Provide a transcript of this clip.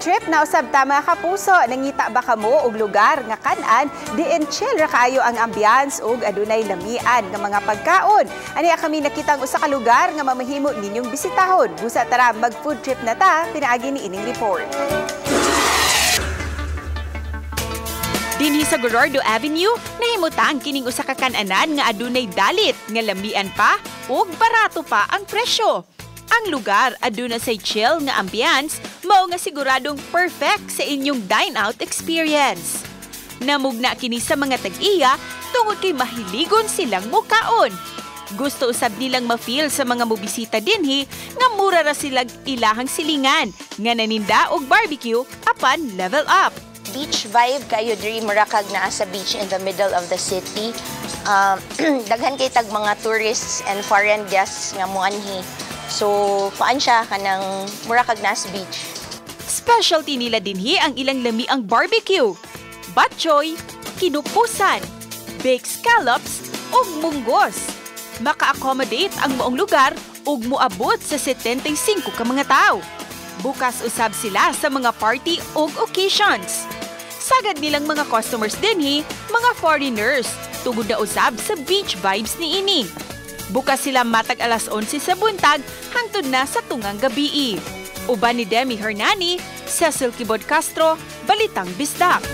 Trip na usab ta, mga kapuso. Nangita ba kamo og lugar nga kan-an diin chill ra kaayo ang ambiance ug adunay lamian nga mga pagkaon? Ani kami nakitang usa ka lugar nga mamahimo ninyong bisitahon. Busa tara, mag food trip na ta pinaagi ni ining report. Dinhi sa Gorordo Avenue, nahimutang kining usa ka kan-anan nga adunay dalit nga lamian pa ug barato pa ang presyo. Ang lugar aduna say chill nga ambiance, mao nga siguradong perfect sa inyong dine-out experience. Namugna kini sa mga tag-iya tungod kay mahiligon silang mukaon. Gusto usab nilang ma-feel sa mga mobisita dinhi nga mura ra silag ilahang silingan nga naninda og barbecue apan level up. Beach vibe kayo diri, mura kag naa sa beach in the middle of the city. Daghan kay tag mga tourists and foreign guests nga muanhi. So, kuan siya, kanang mura kag naa sa beach. Specialty nila dinhi ang ilang lamiang barbecue, batchoy, kinupusan, baked scallops ug munggos. Maka-accommodate ang maong lugar ug moabot sa 75 ka mga tawo. Bukas usab sila sa mga party ug occasions. Sagad nilang mga customers dinhi, mga foreigners, tungod na usab sa beach vibes niini. Bukas sila matag alas 11 sa buntag hangtod na sa tungang gabii. Uban ni Demi Hernani, Cecil Kibod Castro, Balitang Bisdak.